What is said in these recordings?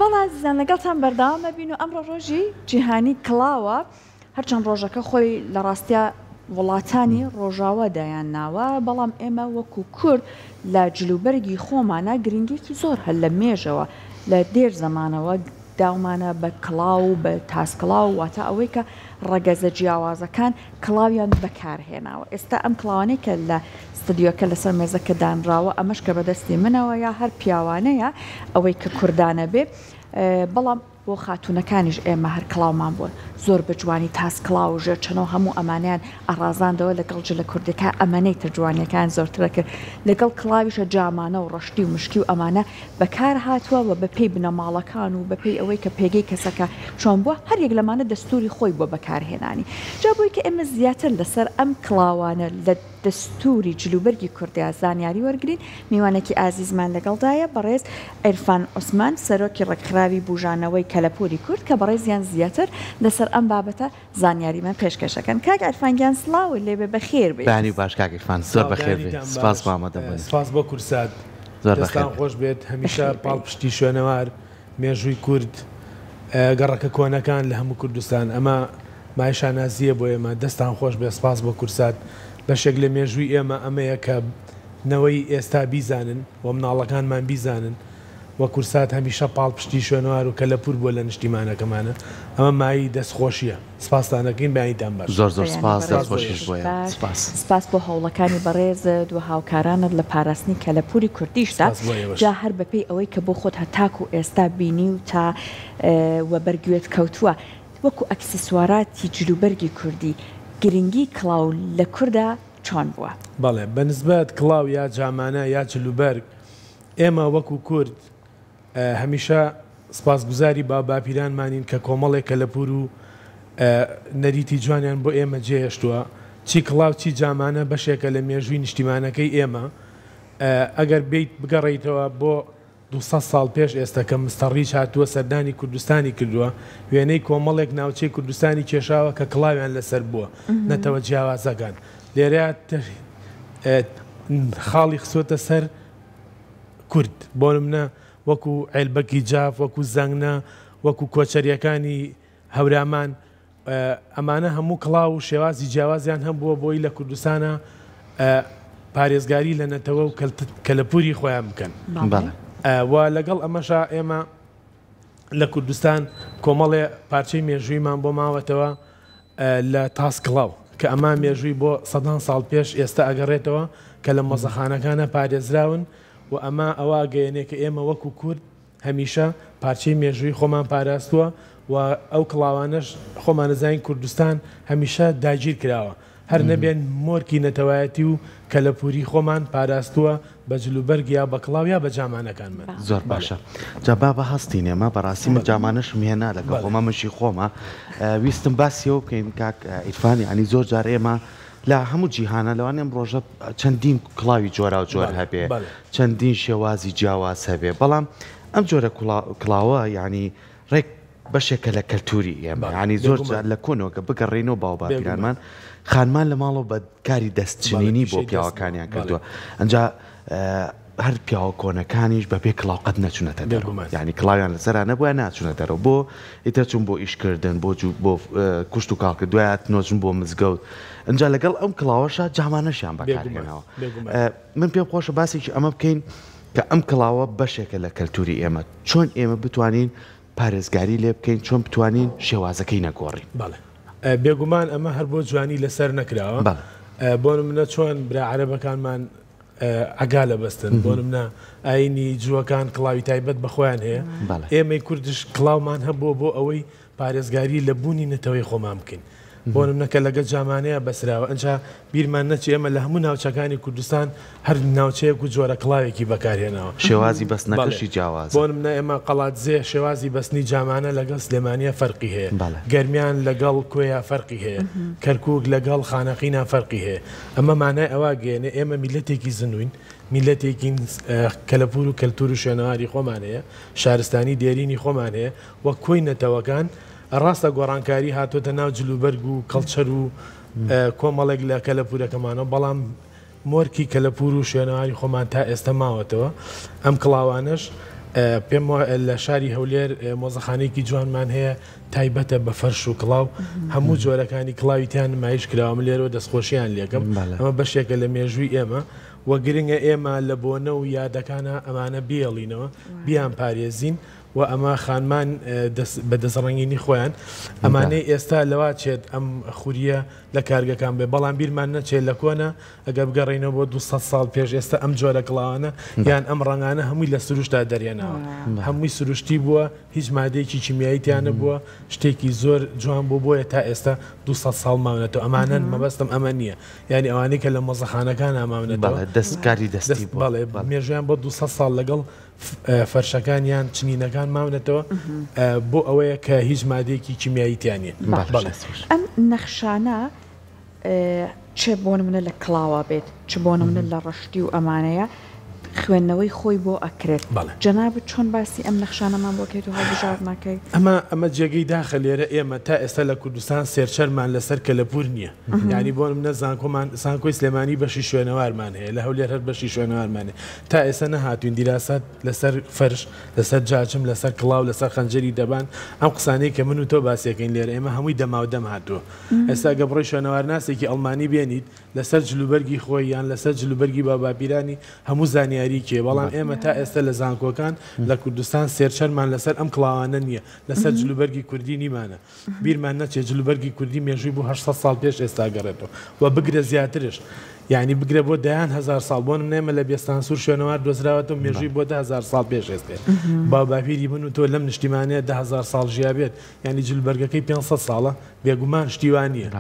بەڵێ ئازیزان لەگەڵتان بەردەوام ئەبین و ئەمڕۆ ڕۆژی جیهانی کڵاوە هەرچەند ڕۆژەکە خۆی لە ڕاستیا وڵاتانی ڕۆژاوا دایان ناوە بەڵام ئێمە وەکو کورد لە جلوبەرگی خۆمانە گرنگیەکی زۆر هەر لە مێژەوە لە دێر زەمانەوە داومانە بە کڵاو و بە تاسکڵاو واتە ئەوەی کە ڕەگەزە جیاوازەکان کڵاویان بەکار هێناوە ئێستا ئەم کڵاوانەی کە لە ستدیۆکە لەسەر مێزەکە دانراوە ئەمەش کە بەدەستی منەوە یا هەر پیاوانەیە ئەوەی کە کوردانە بێ بەڵام بۆ خاتوونەکانیش ئێمە هەر کڵاومان بووە زۆر بە جوانی تاس کڵاو و ژێر چەنەو هەموو ئەمانەیان ئەڕازاندەوە لەگەڵ جلە کوردیەکە ئەمەنەی تر جوانیەکان زۆرترە کرد لەگەڵ کڵاویشە جامانە و ڕەشتی و مشکی و ئەمانە بەکار هاتووە و بەپێی بنەماڵەکان و بەپێی ئەوەی کە پێگەی کەسەکە چۆن بووە هەر یەک لەمانە دەستووری خۆی بووە بەکارهێنانی جا بۆی کە ئێمە زیاتر لەسەر ئەم کڵاوانە لە دەستووری جلوبەرگی کوردیا زانیاری وەرگرین میوانێکی ئازیزمان لەگەڵدایە بەڕێز عیرفان عوسمان سەرۆکی ڕێکخراوی بوژانەوەی کەلەپوری کورد کە بەڕێزیان زیاتر لەسەر ئەم بابەتە زانیاریمان پێشکەش ئەکەن. کاک عیرفان گیان سڵاوت لێبێ بەخێر بێیت. بەیانی باش کاک عیرفان زۆر سڵاو بەخێر بێی بەیانیتان سپاس باش بۆ ئامادەبوونت. سپاس بۆ کورسات زۆر بەخێر دەستان بێی. خۆش بێت هەمیشە بەخێر بێی. پاڵپشتی شوێنەوار مێژووی کورد گەڕەکە کۆنەکان لە هەموو کوردستان ئەمە مایەی شانازییە بۆ ئێمە دەستان خۆش بێت سپاس بۆ کورسات بەشێک لە مێژووی ئێمە ئەمەیە کە نەوەی ئێستا بیزانن و مناڵەکانمان بیزانن و کورسات هەمیشە پاڵپشتی شوێنەوار و کەلەپوور بووە لە نیشتیمانەکەمانە ئەمە مایەی دەستخۆشییە. سپاستان ئەکەین بەیانیتان باش. زۆر زۆر بەیانی سپاس بەڕێز دەست خۆشیش سپاس بۆ ئێوە باش سپاس. سپاس بۆ هەوڵەکانی بەڕێزت و هاوکارانت لە پاراستنی کەلەپوری کوردیشدا سپاس بۆ ئێوەش. جا هەر بەپێی ئەوەی کە بۆ خۆت هەتاکو ئێستا بینیوتە و بەر گوێت کەوتووە وەکو ئەکسسواراتی جلوبەرگی کوردی گرنگی کڵاو لە کوردا چۆن بووە؟ بەڵێ بە نسبەت کڵاو یا جامانە یا جلوبەرگ ئێمە وەکو کورد هەمیشە سپاسگوزاری باوباپیرانمانین کە کۆمەڵێک کەلەپوور و نەریتی جوانیان بۆ ئێمە جێهێشتووە. چی کڵاو چی جامانە بەشێکە لە مێژووی نیشتیمانەکەی ئێمە. ئەگەر بێیت بگەڕێیتەوە بۆ 200 ساڵ پێش ئێستە کە مستەر ڕیچ هاتووە سەردانی کوردستانی کردووە، وێنەی کۆمەڵێک ناوچەی کوردستانی کێشاوە کە کڵاویان لەسەر بووە، نەتەوە جیاوازەکان. لێرە خاڵی خستووەتە سەر کورد، بۆ نمونە وەکو عێلبەکی جاف، وەکو زەنگنە، وەکو کۆچەرییەکانی هەورامان، ئەمانە هەموو کڵاو و شێوازی جیاوازیان هەبووە بۆی لە کوردستانا پارێزگاری لە نەتەوە و کەلەپوری خۆیان بکەن. و لەگەڵ ئەمەشا ئێمە لە کوردستان کۆمەڵێ پارچەی مێژوویمان بۆ ماوەتەوە لە تاس کڵاو کە ئەمە مێژووی بۆ سەدان ساڵ پێش ئێستا ئەگەڕێتەوە کە لە مۆزەخانەکانە پارێزراون و ئەمە ئەوە ئەگەیەنێ کە ئێمە وەکو کورد هەمیشە پارچەی مێژووی خۆمان پاراستووە و ئەو کڵاوانەش خۆمان ئەزانین کوردستان هەمیشە داگیر کراوە هەر نەبێن مۆرکی نەتەوایەتی و کەلەپووری خۆمان پاراستووە بە جلوبەرگ یا بە کڵاو یا بە جامانەکانمان. زۆر باشە جا با بهەستین ئێمە بەڕاستی من جامانەشم هێنا لەگەڵ خۆما مشی خۆمە ویستم باسی ئەوە بکەین کاک عیرفان یانی زۆر جار ئێمە لە هەموو جیهانە لەوانەیە ئەم ڕۆژە چەندین کڵاوی جۆراو جۆر هەبێ چەندین شێوازی جیاواز هەبێ بەڵام ئەم جۆرە کڵاوە یانی ڕێک بەشێکە لە کەلتوری ئێمە یانی زۆر جار لە کۆنەوە کە بگەڕێینەوە باوباپیرانمان خانمان لە ماڵەوە بە کاری دەستچنینی بۆ پیاوەکانیان کردووە ئەجا هەر پیاوە کۆنەکانیش بە بێ کڵاو قەت نەچونەتە دەرەوە یانی کڵاویان لەسەرا نەبووە ناچونە دەرەوە بۆ ئیتر چون بۆ ئیشکردن بۆ بۆ کوشت و کاڵکرد دوای هاتنەوە چون بۆ مزگەوت ئەجا لەگەڵ ئەم کڵاوەشە جامانەشیان بەکارهێناوە من پێم خۆشە باسێکی ئەمە بکەین کە ئەم کڵاوە بەشێکە لە کەلتوری ئێمە چۆن ئێمە بتوانین پارێزگاری لێ بکەین چۆن بتوانین شێوازەکەی نەگۆڕین؟ بەڵێ بێگومان ئەمە هەر بۆ جوانی لەسەر نەکراوە بۆ نمونە چۆن برا عەرەبەکانمان عەگال ئەبەستن بۆ نمونە ئاینی جووەکان کڵاوی تایبەت بە خۆیان هەیە ئێمەی کوردش کڵاومان هەبووە بۆ ئەوەی پارێزگاری لە بوونی نەتەوەی خۆمان بکەین. بۆ نمونە کە لەگەل جامانەیە بەسراوە ئنجا بیرمان نەچێ ئێمە لە هەموو ناوچەکانی کوردستان هەر ناوچەیەک و جۆرە کڵاوێکی بەکارهێناوە. شێوازی بەستنەکەشی جیاوازە. بۆ نمونە ئێمە قەڵادزێ شێوازی بەستنی جامانە لەگەڵ سلێمانیە فەرقی هەیە، گەرمیان لەگەڵ کۆیە فەرقی هەیە، کەرکوک لەگەڵ خانەقینا فەرقی هەیە. ئەمە مانای ئەوە ئەگەیەنێ ئێمە میللەتێکی زنووین، میللەتێکین کەلەپوور و کەلتوور و شوێنەواری خۆمان هەیە، شارستانی دێرینی خۆمان هەیە، وەک کۆی نەتەوەکان ڕاستە گۆڕانکاری هاتۆتە ناو جلوبەرگ و کەڵچەر و کۆمەڵێک لە کەلەپوورەکەمانەوە، بەڵام مۆرکی کەلەپوور و شوێنەواری خۆمان تا ئێستە ماوەتەوە. ئەم کڵاوانەش پێم لە شاری هەولێر مۆزەخانەیەکی جوانمان هەیە تایبەتە بە فەرش و کڵاو هەموو جۆرەکانی کڵاوی تیا نمایش کراوە من لێرەوە دەستخۆشیان لێکەم ئەمە بەشێکە لە مێژووی ئێمە و گرنگە ئێمە لە بۆنە و یادەکانە ئەمانە بێڵینەوە بیان پارێزین و ئەمە خانمان بە دەستڕەنگینی خۆیان ئەمانەی ئێستا لەوا چێت ئەم خوریە لە کارگەکان بێ بەڵام بیرمان نەچێت لە کۆنە ئەگەر بگەڕێینەوە بۆ 200 ساڵ پێش ئێستا ئەم جۆرە کڵاوانە یان ئەم ڕەنگانە هەمووی لە سروشتا دەرهێناوە هەمووی سروشتی بووە هیچ مادەیەکی کیمیایی تیا نەبووە شتێکی زۆر جوان بوو بۆیە تا ئێستا 200 ساڵ ماونەتەوە ئەمانەن مەبەستم ئەمە نییە یعنی ئەوانەی کە لە مۆزەخانەکانە ماونەتەوە دەستکاری دەستی بەڵێ مێژویان بۆ 200 ساڵ لەگەڵ فەرشەکان یان چنینەکان ماونەتەوە بۆ ئەوەیە کە هیچ مادەیەکی کیمیایی تیا نییە. ئەم نەخشانە چ بۆ نمونە لە کڵاوە بێت چ بۆ نمونە لە ڕەشتی و ئەمانەیە خوێندنەوەی خۆی بۆ ئەکرێت جەنابت چۆن باسی ئەم نەخشانەمان بۆ کەیت و هەڵبژاردنەکەی؟ ئەمە ئەمە جێگەی داخە لێرە ئێمە تا ئێستا لە کوردستان سێرچەرمان لەسەر کەلەپوور نییە یانی بۆ نمونە زانکۆمان زانکۆی سلێمانی بەشی شوێنەوارمان هەیە لە هەولێر هەر بەشی شوێنەوارمان هەیە تا ئێستا نەهاتوین دیراسات لەسەر فەرش، لەسەر جاجم، لەسەر کڵاو، لەسەر خەنجەری دەبان، ئەم قسانەی کە من و تۆ باسیەکەین لێرە ئێمە هەمووی دەماودەم هاتووە. ئێستا گەر بڕۆی شوێنەوارناسێکی ئەڵمانی بێنیت لەسەر جلوبەرگی خۆی یان لەسەر جلوبەرگی باوباپیرانی هەموو زانیاریی هەیە، بەڵام ئێمە تا ئێستا لە زانکۆکان لە کوردستان سێرچەرمان لەسەر ئەم کڵاوانە نییە، لەسەر جلوبەرگی کوردی نیمانە. بیرمان نەچێت جلوبەرگی کوردی مێژووی بۆ 800 ساڵ پێش ئێستا گەڕێتەوە و بگرە زیاترش یعنی بگرە بۆ دەیان هەزار ساڵ بۆ نمونە ئێمە لە بێستانسوور شوێنەوار دۆزراوەتەوە مێژووی بۆ 10,000 ساڵ پێش ئێستێ باوباپیری من و تۆ لەم نیشتیمانەیە 10,000 ساڵ ژیابێت یعنی جلوبەرگەکەی 500 ساڵە بێگومان شتی وا نییە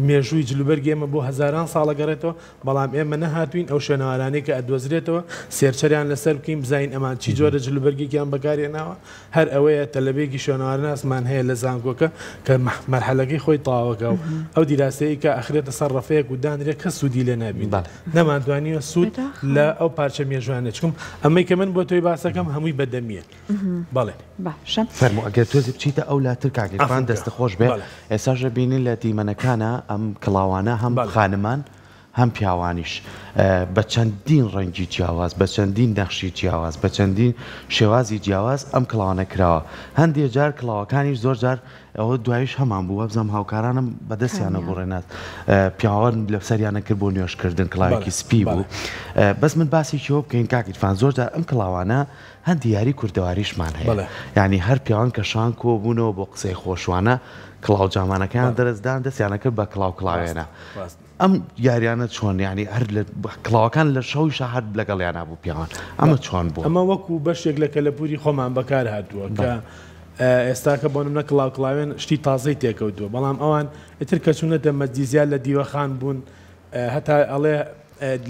مێژووی جلوبەرگی ئێمە بۆ هەزاران ساڵە گەڕێتەوە بەڵام ئێمە نەهاتوین ئەو شوێنەوارانەی کە ئەدۆزرێتەوە سێرچەریان لەسەر بکەین بزانین ئەمان چی جۆرە جلوبەرگێکیان بەکارهێناوە هەر ئەوەیە تەلەبەیەکی شوێنەوارناسمان هەیە لە زانکۆکە کە مەرحەلەکەی خۆی تەواوەکا و ئەو دیراسەیەی کە ئەخرێتە سەر ڕەفەیەک و دانرێ کەس سوودی لێ نابینێت. نەمانتوانیوە سوود لە ئەو پارچە مێژوانە چکم ئەمەی کە من بۆ تۆی باسەکەم هەمووی بەدەمیە. بەڵێ. باشە. فەرموو ئەگەر تۆزێ بچیتە ئەو لاتر کاک عیرفان دەستت خۆش بێ ئێستاش ئەبینین لە دیمەنەکانا ئەم کڵاوانە هەم خانمان هەم پیاوانیش بە چەندین ڕەنگی جیاواز، بە چەندین نەخشی جیاواز، بە چەندین شێوازی جیاواز ئەم کڵاوانە کراوە. هەندێ جار کڵاوەکانیش زۆر جار ئەوە دواییش هەمان بوو وابزانم هاوکارانم بە دەستیانە بوو ڕێناس پیاوان لە سەریانە کرد بۆ نوێژکردن کڵاوێکی سپی بوو. بەس من باسێکی ئەوە بکەین کاک عیرفان زۆر جار ئەم کڵاوانە هەندی یاری کوردەواریشمان هەیە یانی هەر پیاوان کە شان کۆبوونەوە بۆ قسەی خۆشوانە کڵاو جامانەکەیان دەرزدان دەستیانە کرد بە کڵاو کڵاوێنە. ئەم یاریانە چۆن یانی هەر لە کڵاوەکان لە شەویشا هەر لەگەڵیانا بوو پیاوان ئەمە چۆن بووە؟ ئەمە وەکو بەشێک لە کەلەپوری خۆمان بەکار هاتووە کە ئێستاکە بۆ نمونە کڵاو کڵاوێن شتی تازەی تێکەوتووە بەڵام ئەوان ئیتر کە چوونەتە مەجلیسیا لە دیوەخان بوون هەتا ئەڵێ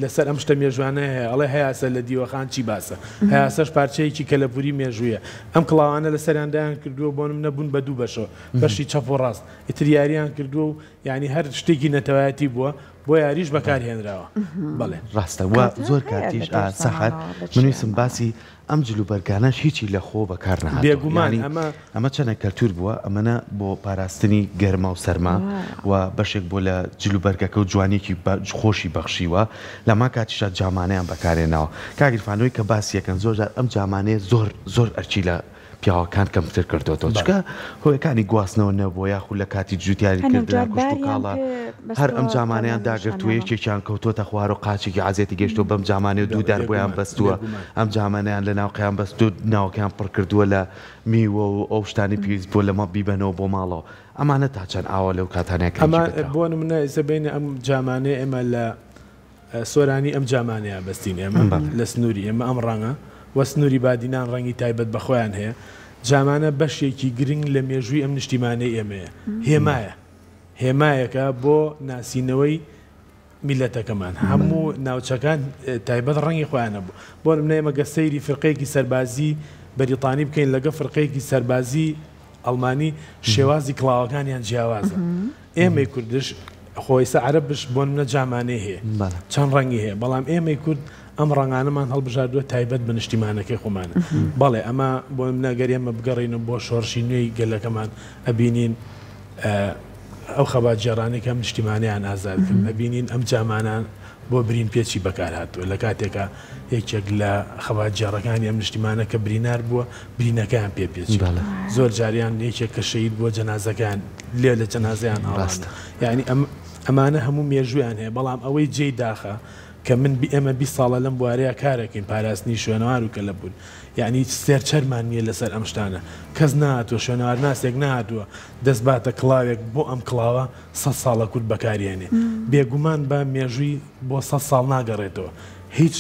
لەسەر ئەم شتە مێژوانە هەیە ئەڵێ هەیاسە لە دیوەخان چی باسە هەیاسەش پارچەیەکی کەلەپوری مێژوویە ئەم کڵاوانە لەسەریان دایان کردووە بۆ نمونە بوون بە دوو بەشەوە بەشی چەپ و ڕاست ئیتر یاریان کردووە و یانی هەر شتێکی نەتەوایەتی بووە بۆ یاریش بەکار هێنراوە بەڵێ. ڕاستە وە زۆر کاتیش ئا سەحەر من ویستم باسی ئەم جل و بەرگانەش هیچی لە خۆ بەکار نەهاتوە بێگومان یانی ئەمە ئەمە چەنە کەلتور بووە ئەمەنە بۆ پاراستنی گەرما و سەرما و بەشێک بۆ لە جل و بەرگەکە و جوانیەکی خۆشی بەخشیوە لەمان کاتیشا جامانەیان بەکارهێناوە کاک عیرفان ئەوەی کە باسی ئەکەن زۆر جار ئەم جامانەیە زۆر زۆر ئەرکی لە پیاوەکان کەمتر کردۆتەوە چونکە هۆیەکانی گواستنەوە نەبووە یاخود لە کاتی جوتیاری هەنێک کردنا جار کشت و باریان کاڵا پێ هەر ئەم بەستەوە جامانەیان بەڵام داگرتووە نیشانەوە. یەکێکیان کەوتۆتە خوار و قاچێکی عەزێتی گەیشتووە بەم جامانەیە دوو دار بۆیان بێگومان بەستووە بێگومان. ئەم جامانەیان لە ناوقەیان بەستوو ناوەکەیان پڕ کردووە لە میوە و ئەو شتانەی پێویست بووە لە ماڵ بیبەنەوە بۆ ماڵەوە ئەمانە تا چەند ئاوا لەو کاتانەیە گرنگی ئەمە پێدراوە؟ بۆ نمونە ئێستا بینە ئەم جامانەیە ئێمە لە سۆرانی ئەم جامانەیە بەستین ئێمە لە سنووری ئێمە ئەم ڕەنگە و سنووری بادینان ڕەنگی تایبەت بە خۆیان هەیە. جامانە بەشێکی گرنگ لە مێژووی ئەم نیشتیمانەی ئێمەیە. هێمایە. هێمایەکە بۆ ناسینەوەی میللەتەکەمان. هەموو ناوچەکان تایبەت ڕەنگی خۆیان هەبوو. بۆ نمونە ئێمە گەر سەیری فرقەیەکی سەربازی بەریتانی بکەین لەگە فرقەیەکی سەربازی ئەڵمانی شێوازی کڵاوەکانیان جیاوازە. ئێمەی کوردش خۆ ئیستا عەرەبش بۆ نمونە جامانەی هەیە چەند ڕەنگی هەیە بەڵام ئێمەی کورد ئەم ڕەنگانەمان هەڵبژاردووە تایبەت بە نیشتیمانەکەی خۆمانە بەڵێ ئەمە بۆ نمونە گەر ئێمە بگەڕێینەوە بۆ شۆڕشی نوێی گەلەکەمان ئەبینین ئەو خەباتگێڕانەی کە ئەم نیشتیمانەیان ئازاد کرد ئەبینین ئەم جامانە بۆ برین پێچی بەکار هاتووە لە کاتێکا یەکێک لە خەباتگێڕەکانی ئەم نیشتیمانە کە برینار بووە برینەکەیان پێ پێچی زۆر جاریان یەکێک کە شەهید بووە جەنازەکەیان لێ لە جەنازەیان ئاڵاندووە یانی ئەم ئەمانە هەموو مێژوویان هەیە بەڵام ئەوەی جێی داخە کە من ئێمە 20 ساڵە لەم بوارەیە کارەکەین پاراستنی شوێنەوار و کەلەپوور یانی سێرچەرمان نییە لەسەر ئەم شتانە کەس نەهاتووە شوێنەوارناسێک نەهاتووە دەست باتە کڵاوێک بۆ ئەم کڵاوە سەد ساڵە کورد بەکاریێنێ. بێگومان بە مێژووی بۆ سەد ساڵ ناگەڕێتەوە. هیچ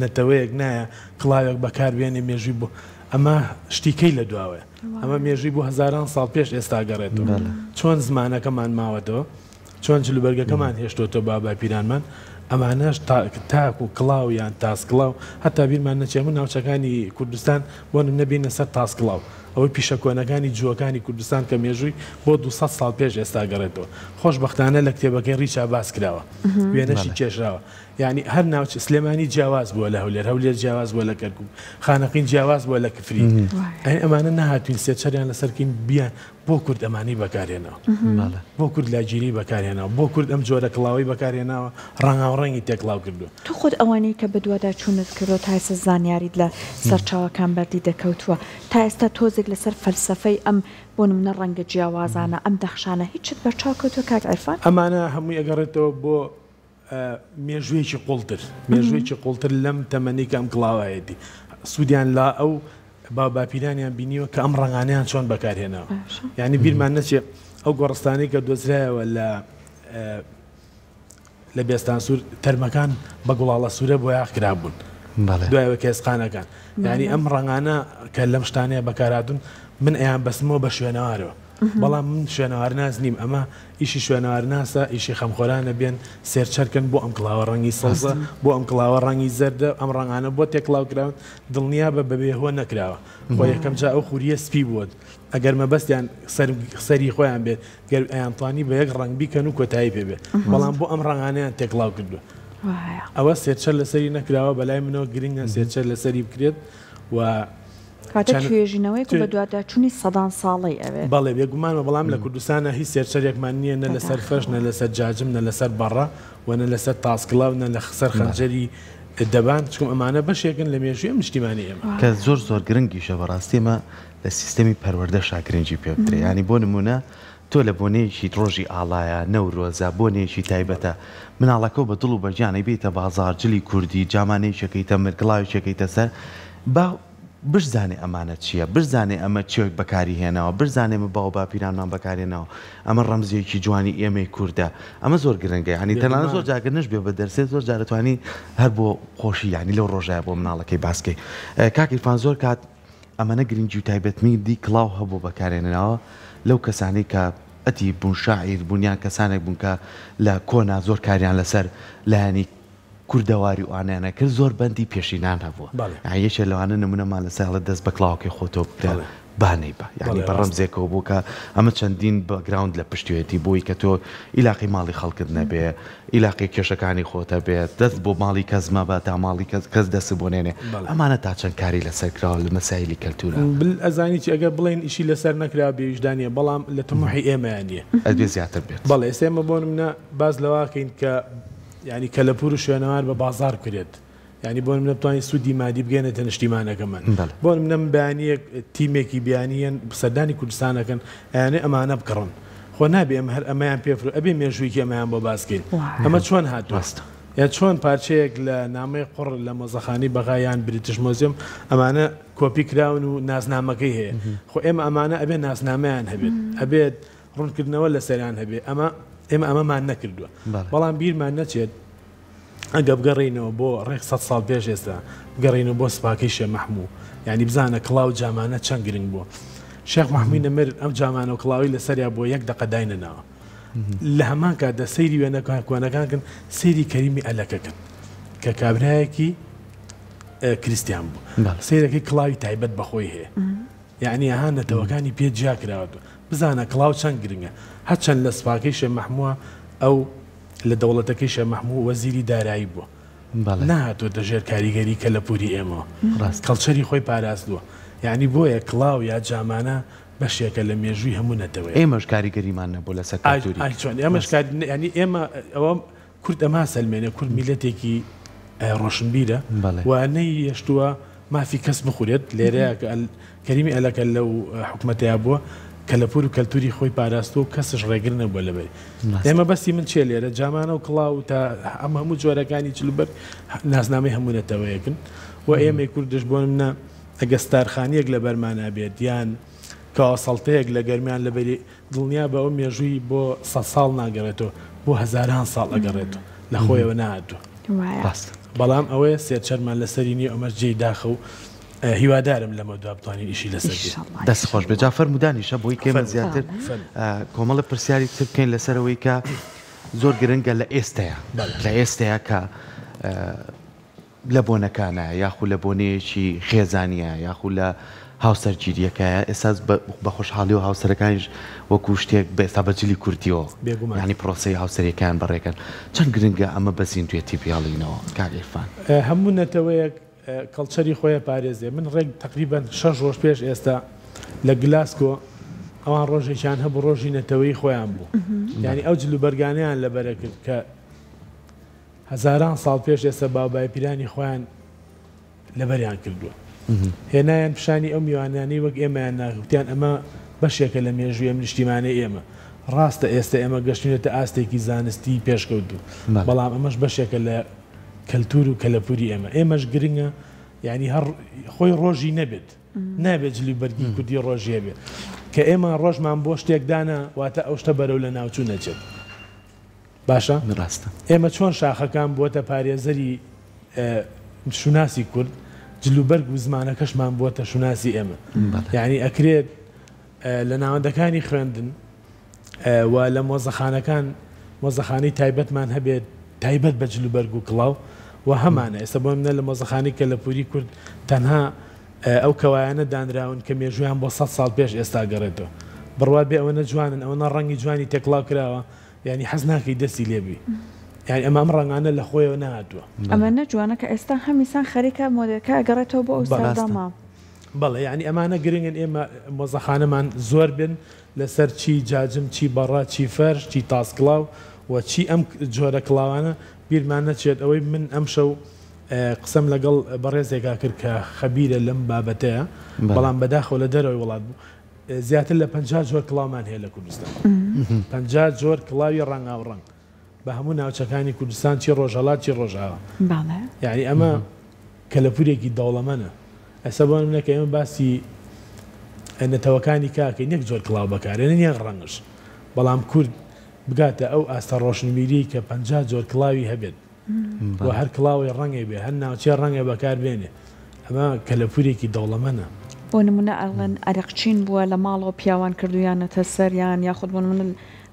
نەتەوەیەک نایە کڵاوێک بەکار بێنێ مێژووی بۆ ئەمە شتی کەی لە دواوەیە. ئەمە مێژووی بۆ هەزاران ساڵ پێش ئێستا گەڕێتەوە. چۆن زمانەکەمان ماوەتەوە، چۆن جلوبەرگەکەمان هێشتۆتەوە باباپیرانمان، ئەمانەش تاک و کڵاو یان تاس کڵاو هەتا بیرمان نەچێ هەموو ناوچەکانی کوردستان بۆ نمونە بینە سەر تاس کڵاو. ئەوەی پیشە کۆنەکانی جووەکانی کوردستان کە مێژووی بۆ 200 ساڵ پێش ئێستا گەڕێتەوە. خۆشبەختانە لە کتێبەکەی ڕیچا باس کراوە. وێنەشی کێشراوە. یانی هەر ناوچە، سلێمانی جیاواز بووە لە هەولێر، هەولێر جیاواز بووە لە کەرکووک، خانەقین جیاواز بووە لە کفری. یانی ئەمانە نەهاتووین سێچەریان لەسەر کەین بیان بۆ کورد ئەمانەی بەکارهێناوە. بۆ کورد لاگیری بەکارهێناوە. بۆ کورد ئەم جۆرە کڵاوەی بەکارهێناوە، ڕەنگاوڕەنگی تێکڵاو کردووە. تۆ خۆت ئەوانەی کە بەدواداچوونت کردووە تا ئێستا زانیاریت لە سەرچاوەکان بەردی دەکەوتووە، تا ئێستا تۆزێک لەسەر فەلسەفەی ئەم بۆ نموونە ڕەنگە جیاوازانە، ئەم دەخشانە هیچت بەرچاو کەوتووە کاک عیرفان؟ ئەمانە هەمووی ئەگەڕێتەوە بۆ مێژوویەکی قوڵتر، مێژوویەکی قوڵتر لەم تەمەنەی کە ئەم کڵاوە هەیەتی. سوودیان لە ئەو باو باپیرانیان بینیوە کە ئەم ڕەنگانەیان چۆن بەکارهێناوە. یانی بیرمان نەچێ ئەو گۆڕستانەی کە دۆزرایەوە لە لە بێستانسوور تەرمەکان بە گوڵاڵە سوورە بۆیاخ کرابوون. دوایەوە کێسقانەکان. یانی ئەم ڕەنگانە کە لەم شتانەیە بەکارهاتوون من ئەیان بەستمەوە بە شوێنەوارەوە. بەڵام من شوێنەوارناس نیم، ئەمە ئیشی شوێنەوارناسە، ئیشی خەمخۆرانە بێن سێرچەرکەن بۆ ئەم کڵاوە ڕەنگی سەوزە، بۆ ئەم کڵاوە ڕەنگی زەردە، ئەم ڕەنگانە بۆ تێکڵاو کراون، دڵنیابە بەبێ هۆ نەکراوە. خۆ یەکەم جا ئەو خورییە سپی بووە، ئەگەر مەبەستیان سەر سەری خۆیان بێت، گەر ئەیانتوانی بە یەک ڕەنگ بیکەن و کۆتایی پێ بێت، بەڵام بۆ ئەم ڕەنگانەیان تێکڵاو کردووە. ئەوە سێرچەر لەسەری نەکراوە، بەلای منەوە گرنگە سێرچەر لەسەری بکرێت و کەواتە توێژینەوەیەک و بەدواداچوونی سەدان ساڵەی ئەوێت. بەڵێ بێگومان و بەڵام لە کوردستانا هیچ سێرچەرێکمان نییە نە لەسەر فەش نە لەسەر جاجم نە لەسەر بەڕە و نە لەسەر تاسکڵاو نە لە سەر خەنجەری دەبان چونکە ئەمانە بەشێکن لە مێژووی ئەم نیشتیمانەی ئێمە. کە زۆر زۆر گرنگیشە بەڕاستی ئێمە لە سیستەمی پەروەردەشا گرنگی پێ بدرێ یانی بۆ نموونە تۆ لە بۆنەیەکی ڕۆژی ئاڵایە، نەورۆزە، بۆنەیەکی تایبەتە مناڵەکەو بە دڵ و بە گیان ئەیبەیتە بازاڕ جلی کوردی جامانەیەکی ئەکەیتە مل کڵاوێکی ئەکەیتە سەر با بشزانێ ئەمانە چییە، بشزانێ ئەمە چێک بەکاری هێناوە، بشزانێ ئەمە باو باپیرانمان بەکار هێناوە، ئەمە ڕەمزێکی جوانی ئێمەی کوردە، ئەمە زۆر گرنگە یانی تەنانەت زۆر جار گەر نەشبێ بە دەرسێ زۆر جار ئەتوانی هەر بۆ خۆشی یانی لەو ڕۆژایە بۆ مناڵەکەی باس کەی. کاک عیرفان زۆر کات ئەمەنە گرنگی و تایبەتمیندی کڵاو هەبووە بەکارهێنراوە لەو کەسانەی کە ئەدیب بوون، شاعیر بوون یان کەسانێک بوون کە لە کۆنا زۆر کاریان لەسەر لایەنی کوردەواری و ئانیانە کرد زۆر بەندی پێشینان هەبووە یانی یەکێ لەوانە نمونەمان لەسەر هەڵێ دەست بە کڵاوەکەی خۆتەوە بگرە با نەیبا یانی بە ڕەمزێکەوە بوو کە ئەمە چەندین باکگراوند لە پشتێتی بۆی کە تۆ ئیلاقی ماڵی خەڵکت نەبێ ئیلاقی کێشەکانی خۆتە بێت دەست بۆ ماڵی کەس مەبە تا ماڵی کەس کەس دەست بۆ نێنێ ئەمانە تا چەند کاری لەسەر کراوە لە مەسایلی کەلتورا. بل ئەزانی چی ئەگەر بڵێین ئیشی لەسەر نەکراوە بێ ویژدانیە بەڵام لە تموحی ئێمەیا نیە. ئەبێ زیاتر بێت. بەڵێ ئێستا ئێمە بۆ نمونە باس لەوە ئەکەین کە یانی کەلەپوور و شوێنەوار بە بازاڕ بکرێت یانی بۆ نمونە بتوانین سوودی مادی بگەێنێتە نیشتیمانەکەمان بۆ نمونە من بەیانیەک تیمێکی بیانیەن سەردانی کوردستان ئەکەن ئەیانێ ئەمانە بکڕن خۆ نابێ ئەمە هەر ئەمەیان پێ فرۆ ئەبێ مێژوویەکی ئەمەیان بۆ باس کەین ئەمە چۆن هاتووە یان چۆن پارچەیەک لە نامەی قوڕ لە مۆزەخانەی بەغا یان بریتش مۆزیۆم ئەمانە کۆپی کراون و نازنامەکەی هەیە خۆ ئێمە ئەمانە ئەبێ نازنامەیان هەبێت ئەبێت ڕوونکردنەوە لەسەریان هەبێ ئەمە ئێمە ئەمەمان نەکردووە بەڵام بیرمان نەچێت ئەگە بگەڕێینەوە بۆ ڕێک سەد ساڵ پێش ئێستا بگەڕێینەوە بۆ سپاکەی شێخ مەحموو یانی بزانە کڵاو جامانە چەند گرنگ بووە شێخ مەحمووی نەمر ئەم جامانە و کڵاوی لەسەریا بۆ یەک دەقە داینەناوە لە هەمان کاتدا سەیری وێنەکان کۆنەکان کن سەیری کەریمی ئەلەکە کن کە کابرایەکی کریستیان بوو سەیرەکەی کڵاوی تایبەت بەخۆی هەیە یەعنی ئەها نەتەوەکانی پێ جیا کراوەتەوە. بزانە کڵاو چەند گرنگە. هەرچەند لە سپاکەی شێ مەحمووە ئەو لە دەوڵەتەکەی شێ مەحموو وەزیری دارایی بووە. نەهاتۆتە ژێر کاریگەری کەلەپووری ئێمەوە. کەڵچەری خۆی پاراستووە. یەعنی بۆیە کڵاو یا جامانە بەشێکە لە مێژووی هەموو نەتەوەیەک. ئێمەش کاریگەریمان نەبووە لەسەر کەلتووری. ئای چۆن ئێمەش کاری یەعنی ئێمە ئەوە. کورد ئەمە سەلمێنێ کورد میلەتێکی ڕۆشنبیرە و نەیهێشتووە مافی کەس بخورێت، لێرەیە کە کەریمی ئەلەکە لەو حکومەتەیا بووە کەلەپوور و کەلتوری خۆی پاراستووە و کەسش ڕێگر نەبووە لەبەری. ئێ مەبەستی من چییە لێرە؟ جامانە و کڵاو و تا ئەم هەموو جۆرەکانی جلوبەرگ ناسنامەی هەموو نەتەوەیەکن و ئێمەی کوردش بۆ نمونە ئەگەر ستارخانییەک لەبەرمانا بێت یان کاوەسەڵتەیەک لە گەرمیان لەبەری دڵنیابە ئەو مێژووی بۆ سەدساڵ ناگەڕێتەوە بۆ هەزاران ساڵ ئەگەڕێتەوە لە خۆیەوە نەهاتووە. ڕاستە. بەڵام ئەوەیە سێرچەرمان لەسەری نییە ئەمەش جێی داخە و هیوادارم لەمەودوا بتوانین ئیشی لەسەر بکەین. دەست خۆش بێت جا فەرموو دانیشە بۆی کە ئێمە زیاتر کۆمەڵە پرسیاری تر بکەین لەسەر ئەوەی کە زۆر گرنگە لە ئێستەیە لە ئێستەیە کە لە بۆنەکانە یاخو لە بۆنەیەکی خێزانیە یاخو لە هاوسەرگیریەکەیە ئێستا بە خۆشحاڵی و هاوسەرەکانیش وەکو شتێک بە ئێستا بە جلی کوردیەوە بێگومان یانی پرۆسەی هاوسەریەکەیان بەڕێکەن چەند گرنگە ئەمە بە زیندوێتی بهێڵینەوە کاک عیرفان؟ هەموو نەتەوەیەک کەڵچەری خۆی ئەپارێزێ من ڕێک تەقریبەن شەش ڕۆژ پێش ئێستا لە گلاسکۆ ئەوان ڕۆژێکیان هەبوو ڕۆژی نەتەوەیی خۆیان بوو یانی ئەو جلوبەرگانەیان لەبەرە کرد کە هەزاران ساڵ پێش ئێستا باوبایپیرانی خۆیان لەبەریان کردووە. هێنایان پیشانی ئەو میوانانەی وەک ئێمەیان نا، وتیان ئەمە بەشێکە لە مێژووی ئەم نیشتیمانەی ئێمە. ڕاستە ئێستا ئێمە گەشتوینەتە ئاستێکی زانستیی پێشکەوتوو، بەڵام ئەمەش بەشێکە لە کەلتوور و کەلەپووری ئێمە. ئێمەش گرنگە یانی هەر خۆی ڕۆژی نەبێت، نابێت جل و بەرگی کوردی ڕۆژی هەبێت. کە ئێمە ڕۆژمان بۆ شتێک دانا، واتە ئەو شتە بەرەو لەناوچوون ئەچێت. باشە ڕاستە. ئێمە چۆن شاخەکان بووەتە پارێزەری شوناسی کورد، جلوبەرگ و زمانەکەشمان بووەتە شوناسی ئێمە. یانی ئەکرێت لە ناوەندەکانی خوێندن و لە مۆزەخانەکان مۆزەخانەی تایبەتمان هەبێت تایبەت بە جلوبەرگ و کڵاو و هەمانە. ئێستا بۆ نمونە لە مۆزەخانەی کەلەپووری کورد تەنها ئەو کەوایانە دانراون کە مێژوویان بۆ سەد ساڵ پێش ئێستا گەڕێتەوە. بڕوات بێ ئەوەنە جوانن، ئەوەنە ڕەنگی جوانی تێکڵاو کراوە یانی حەز ناکەی دەستی لێ بی یانی ئەمە ئەم ڕەنگانە لە خۆیەوە نەهاتووە. ئەمە نە جوانە کە ئێستا هەمیسان خەریکە مۆدێلکە ئەگەڕێتەوە بۆ ئەو سەردەمە. بەڵێ یانی ئەمانە گرنگن ئێمە مۆزەخانەمان زۆر بن لەسەر چی جاجم چی بەڕە چی فەرش چی تاس کڵاو و چی ئەم جۆرە کڵاوانە بیرمان نەچێت ئەوەی من ئەمشەو قسەم لەگەڵ بەڕێزێکا کرد کە خەبیرە لەم بابەتەیە بەڵام بەداخەوە لە دەرەوەی وڵات بوو زیاتر لە 50 جۆر کڵاومان هەیە لە کوردستان 50 جۆر کڵاوی ڕەنگاوڕەنگ بە هەموو ناوچەکانی کوردستان چی ڕۆژهەڵات چی ڕۆژئاوا یعنی ئەمە کەلەپورێکی دەوڵەمەنە ئەسە بۆ منە کە ئێمە باسی نەتەوەکانی کاکەین یەک جۆر کڵاو بەکارێنن یەک ڕەنگش بەڵام کورد بگاتە ئەو ئاستە ڕۆشنبیری کە 50 جۆر کڵاوی هەبێت و هەر کڵاوەی ڕەنگێ بێ هەر ناوچەی ڕەنگە بەکار بێنێ ئەمە کەلەپورێکی دەوڵەمەنە. بۆ نمونە ئەڵێن ئەرەقچین بووە لە ماڵەوە پیاوان کردویانەتە سەریان یاخود بۆ نمونە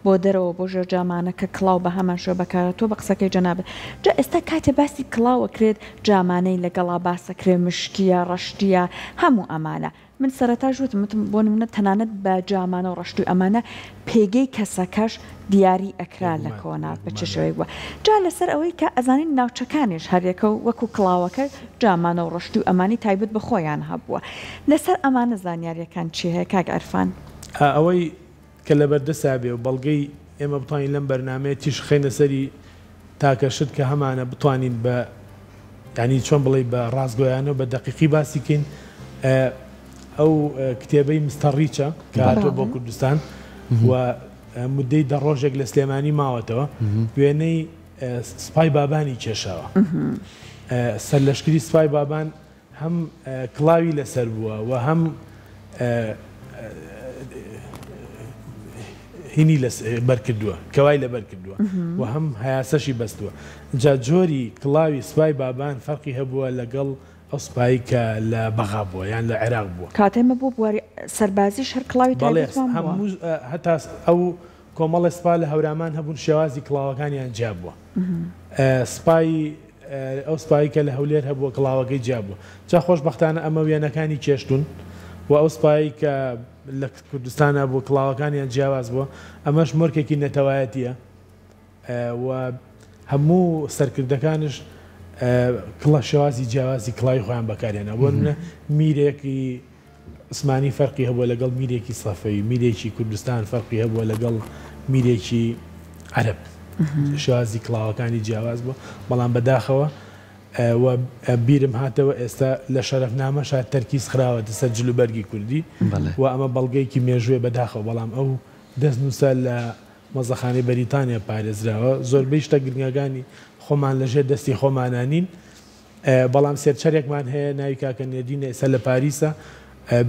بۆ دەرەوە بۆ ژێر جامانە کە کڵاو بە هەمان شێوە بەکارهاتووە بە قسەکەی جەنابت جا ئێستا کاتێ باسی کڵاو ئەکرێت جامانەی لەگەڵا باسەکرێ مشکیە ڕەشتیە هەموو ئەمانە من سەرەتاش وتم وتم بۆ نمونە تەنانەت بە جامانە و ڕەشتوی ئەمانە پێگەی کەسەکەش دیاری ئەکرا لە بێگومان کۆنا بە چ بێگومان شێوەیەک بوە جا لەسەر ئەوەی کە ئەزانین ناوچەکانیش هەریەکە و وەکو کڵاوەکە جامانە و ڕەشتوی ئەمانی تایبەت بە خۆیان هەبوە لەسەر ئەمانە زانیاریەکان چی هەیە کاک عرفان؟ ئەوەی کە لەبەردەستا بێ و بەڵگەی ئێمە بتوانین لەم بەرنامەیە تیشک خەینە سەری تاکە شت کە هەمانە بتوانین بە یانی چۆن بڵێی بە ڕاستگۆیانە و بە دەقیقی باسی کەین ئەو کتێبەی مستەر ڕیچە کە هاتووە بۆ کوردستان و مدەی دە ڕۆژێک لە سلێمانی ماوەتەوە وێنەی سپای بابانی کێشاوە سەرلەشکری سپای بابان هەم کڵاوی لەسەر بووە و هەم هینی بەر کردووە کەوای لەبەر کردووە و هەم هەیاسەشی بەستووە جا جۆری کڵاوی سوپای بابان فەرقی هەبووە لەگەڵ ئەو سوپایی کە لە بەغا بووە یان لە عێراق بووە. کاتێ ئێمە بۆ بواری سەربازیش هەر کڵاوی بەڵێ تایبەتمان بووە. هەموو هەتا ئەو کۆمەڵێ سپا لە هەورامان هەبوون شێوازی کڵاوەکانیان جیا بووە. سپای ئەو سپایی کە لە هەولێر هەبووە کڵاوەکەی جیا بووە. جا خۆشبەختانە ئەمە وێنەکانی کێشتوون و ئەو سپایی کە لە کوردستانا بووە کڵاوەکانیان جیاواز بووە. ئەمەش مۆرکێکی نەتەوایەتییە و هەموو سەرکردەکانش کڵە شێوازی جیاوازی کڵاوی خۆیان بەکارهێنا. بۆ نمونە میرێکی عوسمانی فەرقی هەبووە لەگەڵ میرێکی سەفەوی، میرێکی کوردستان فەرقی هەبووە لەگەڵ میرێکی عەرەب. شێوازی کڵاوەکانی جیاواز بووە، بەڵام بەداخەوە و بیرم هاتەوە ئێستا لە شەرەفنامەشا تەرکیز خراوەتە سەر جلوبەرگی کوردی و ئەمە بەڵگەیەکی مێژوویە بەداخەوە بەڵام ئەو دەستنووسە لە مۆزەخانەی بەریتانیا پارێزراوە زۆربەی شتە گرنگەکانی خۆمان لەژێر دەستی خۆمانا نین بەڵام سێرچەرێکمان هەیە ناوی کاکە نێردینە ئێستا لە پاریسە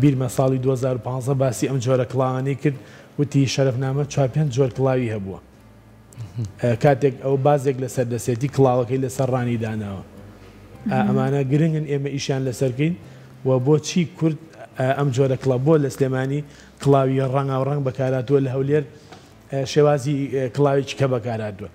بیرمە ساڵی 2015 باسی ئەم جۆرە کڵاوانەی کرد وتی شەرەفنامە چوار پێنج جۆر کڵاوی هەبووە کاتێک ئەو بازێک لەسەر دەسێتی کڵاوەکەی لەسەر ڕانی داناوە ئەمانە گرنگن ئێمە ئیشیان لەسەرکەین و بۆچی کورد ئەم جۆرە کڵا بۆ لە سلێمانی کڵاوی ڕەنگاو ڕەنگ بەکارهاتووە لە هەولێر شێوازی کڵاوێکی کە بەکارهاتووە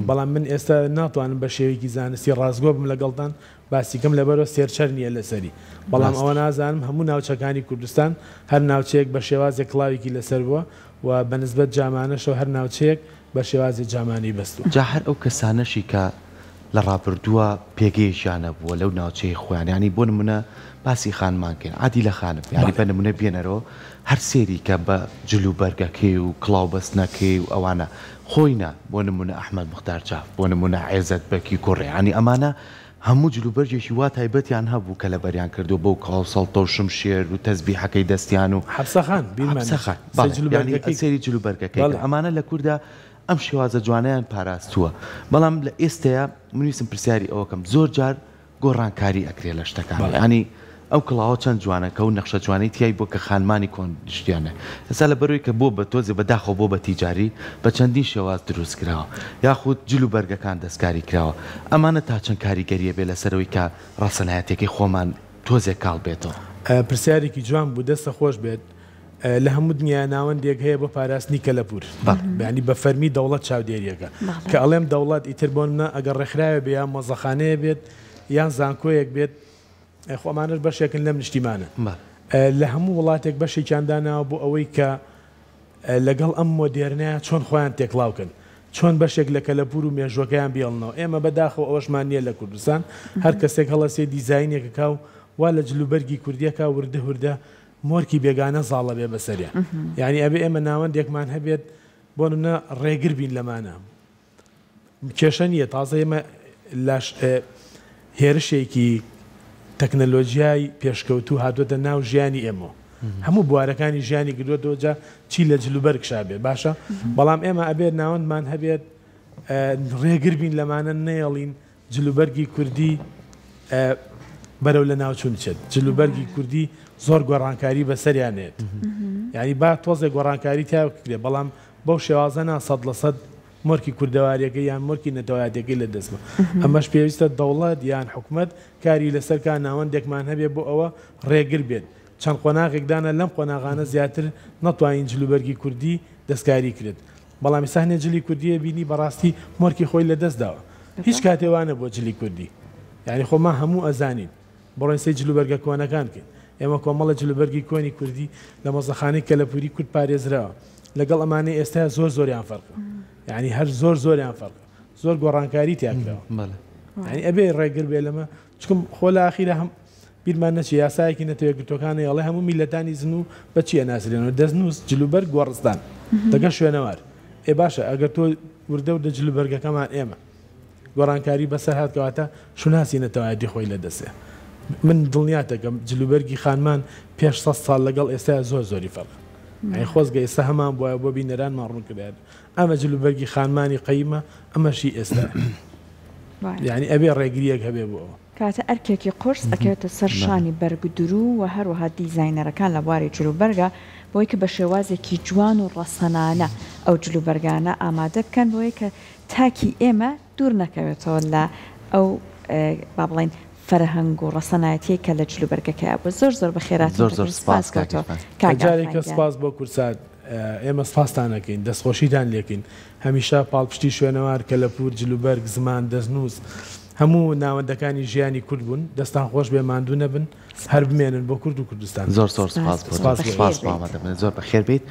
بەڵام من ئێستا ناتوانم بە شێوەیەکی زانستی ڕاستگۆ بم لەگەڵتان باسیکەم لەبەرەوە searcher نییە لەسەری بەڵام ئەوە نازانم هەموو ناوچەکانی کوردستان هەر ناوچەیەک بە شێوازێک کڵاوێکی لەسەر بووە و بە نسبەت جامانەشەوە هەر ناوچەیەک بە شێوازێ جامانەی بەستووە. جا هەر ئەو کەسانەشی کە لە ڕابردووە پێگەیەکیان هەبووە لەو ناوچەی خۆیان یانی بۆ نمونە باسی خانمان کەین عادیلە خانم یانی بە نمونە بێنەرەوە هەر سێری کە بە جل و بەرگەکەی و کڵاو بەستنەکەی و ئەوانە خۆی نا بۆ نمونە ئەحمەد موختار جاف بۆ نمونە عێزەت بەکی کوڕی یانی ئەمانە هەموو جل و بەرگێکی وا تایبەتیان هەبوو کە لەبەریان کردووە بەو کڵاو سەڵتە و شمشێر و تەزبیحەکەی دەستیان و حەپسە خان بیرمان حەپسە خان نەچێت بەڵێ جل و یانی بەرگەکەی سەیری جل و بەرگەکەی بەڵێ کە ئەمانە لە کوردا ئەم شێوازە جوانەیان پاراستووە بەڵام لە ئێستەیا من ویستم پرسیاری ئەوە کەم زۆر جار گۆڕانکاری ئەکرێ لە شتەکان بەڵێ. یانی ئەو کڵاوە چەند جوانە کە ئەو نەخشە جوانەی تیای بووە کە خانمانی کۆن شتیان ئێستا لەبەرئەوەی کە بووە بە تۆزێ بە داخەوە بووە بە تیجاری بە چەندین شێواز دروست کراوە یاخود جل و بەرگەکان دەستکاری کراوە ئەمانە تا چەند کاریگەری ئەبێ لەسەر ئەوەی کە ڕەسەنایەتیەکەی خۆمان تۆزێک کاڵ بێتەوە؟ پرسیارێکی جوان بوو دەستە خۆش بێت. لە هەموو دنیا ناوەندێک هەیە بۆ پاراستنی کەلەپوور یانی بە فەرمی دەوڵەت چاودێریەکە کە ئەڵێم دەوڵەت ئیتر بۆ نمونە ئەگەر ڕێکخراوێ بێ یان مۆزەخانەیە بێت یان زانکۆیەک بێت خۆ ئەمانەش بەشێکن لەم نیشتیمانە لە هەموو وڵاتێک بەشێکیان داناوە بۆ ئەوەی کە لەگەڵ ئەم مۆدێرنەیە چۆن خۆیان تێکڵاوکەن چۆن بەشێک لە کەلەپوور و مێژوەکەیان بێڵنەوە ئێمە بەداخەوە ئەوەشمان نییە لە کوردستان هەر کەسێک هەڵەسێ دیزاینێکەکە و وا لە جلوبەرگی کوردیەکە وردە وردە مۆرکی بێگانە زاڵە بێ بەسەریا یانی ئەبێ ئێمە ناوەندێکمان هەبێت بۆ نمونە ڕێگر بین لەمانە کێشە نییە تازە ئێمە لاش هێرشێکی تەکنەلۆجیای پێشکەوتوو هاتووەتە ناو ژیانی ئێمە هەموو بوارەکانی ژیانی گرتووەتەوە جا چی لە جلوبەرگ شابێت باشە بەڵام ئێمە ئەبێت ناوەندمان هەبێت ڕێگر بین لەمانە نەیەڵین جلوبەرگی کوردی بەرەو لەناوچوون بچێت جلوبەرگی کوردی زۆر گۆڕانکاری بەسەریان نێت یعنی با تۆزێک گۆڕانکاری تیا بکرێ بەڵام بەو شێوازە نا 100% مۆرکی کوردەواریەکەی یان مۆرکی نەتەوایەتەکەی لە دەست بە ئەمەش پێویستە دەوڵەت یان حکومەت کاری لەسەر کا ناوەندێکمان هەبێ بۆ ئەوە ڕێگر بێت چەند قۆناغێک دانا لەم قۆناغانە زیاتر نەتوانین جلوبەرگی کوردی دەستکاری کرێت بەڵام ئیستا هەنێ جلی کوردیە بینی بەڕاستی مۆرکی خۆی لە دەست داوە هیچ کاتێ وا نەبووە جلی کوردی یانی خۆ ما هەموو ئەزانین بڕۆین سەی جلوبەرگە کۆنەکان بکەین ئێمە کۆمەڵە جلوبەرگی کۆنی کوردی لە مۆزەخانەی کەلەپوری کورد پارێزراوە لەگەڵ ئەمانەی ئێستا زۆر زۆریان فەرقە یانی هەر زۆر زۆریان فەرقە زۆر گۆڕانکاری تیا کراوە یانی ئەبێ ڕێگر بێ لەمە چکم خۆ لە ئاخیرا هەم بیرمان نەچێ یاسایەکی نەتەوە یەکگرتووەکان هەیە ئەڵێ هەموو میللەتانی زنوو بە چی ئەناسرێنەوە؟ دەستنووس، جلوبەرگ، گۆڕستان. لەگەڵ شوێنەوار. ئێ باشە ئەگەر تۆ وردە وردە جلوبەرگەکەمان ئێمە گۆڕانکاری بەسەر هات کەواتە شوناسی نەتەوایەتی خۆی لە دەستێ. من دڵنیاتەکەم جلوبەرگی خانمان پێش سەد ساڵ لەگەڵ ئێستایا زۆر زۆری فەرقە. یانی خۆزگە ئێستا هەمان بوایە بۆ بینەرانمان ڕوون کردایەتەوە. ئەمە جلوبەرگی خانمانی قەیمە ئەمەش هی ئێستایە. یانی ئەبێ ڕێگرییەک هەبێ بۆ ئەوە. کەواتە ئەرکێکی قورس ئەکەوێتە سەر شانی بەرگدروو و هەروەها دیزاینەرەکان لە بواری جلوبەرگا بۆی کە بە شێوازێکی جوان و ڕەسەنانە ئەو جلوبەرگانە ئامادە بکەن بۆی کە تاکی ئێمە دوور نەکەوێتەوە لە ئەو با بڵێین فەرهەنگ و ڕەسەنایەتیەی کە لە جلوبەرگەکەیا بوو. زۆر زۆر بەخێراتن زۆر زۆر دەکەین. سپاس سپاس بۆ کاک تۆ عیرفان. کاک جارێکە عیرفان گیان. سپاس بۆ کوردسات. ئێمە سپاستان ئەکەین، دەستخۆشیتان لێکەین. هەمیشە پاڵپشتی شوێنەوار، کەلەپوور، جلوبەرگ، زمان، دەستنووس، هەموو ناوەندەکانی ژیانی کورد بوون. دەستان خۆش بێ، ماندوو نەبن، هەر بمێنن بۆ کورد و کوردستان. زۆر زۆر سپاس سپاس بۆ بۆ تۆ. تۆ. سپاس بۆ سپاس بەخێر بۆ بێیت. ئامادەبوونت. زۆر بەخێر بێیت.